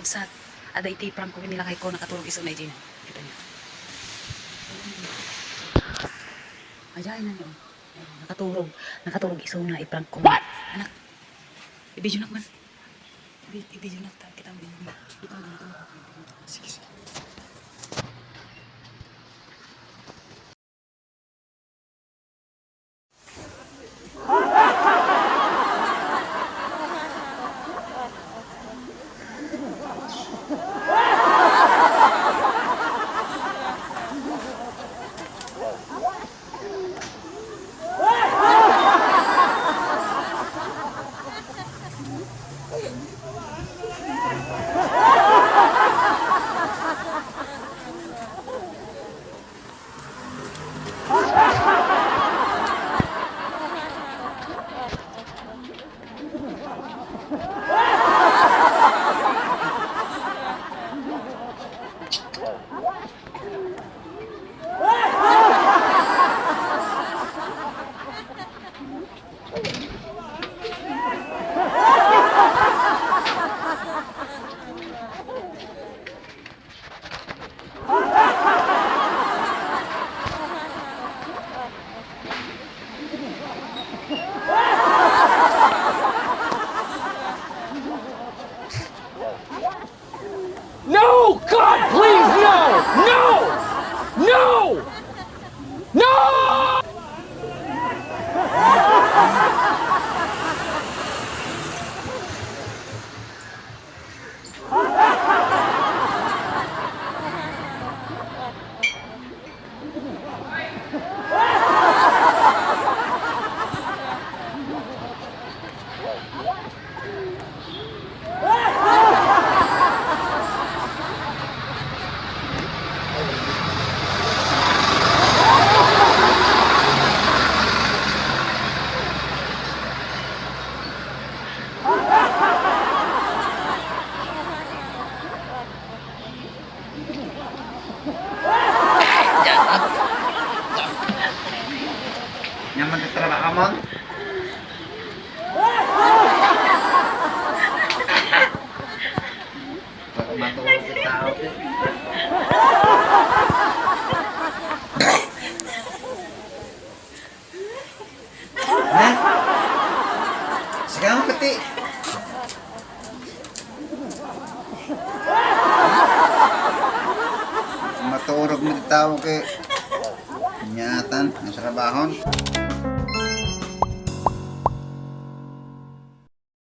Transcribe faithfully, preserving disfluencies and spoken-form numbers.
Sat, ada iti prank ko, nilakay ko, nakaturog isuna iti ina. Kita niyo. Ajay na niyo. Nakaturog, nakaturog isuna iprank ko. What? Anak, i-video nak man. I-, i-video nak ta, kita mo, video nak. Kita mo, video nak. Sige, sige. No! God, please, no! No! No! No! Nyaman ti trabaho mo? Baka matuwa si tao, eh. Ha? Sige mo, pati. Maturog mo ti tao ket inyatan, ang trabahon.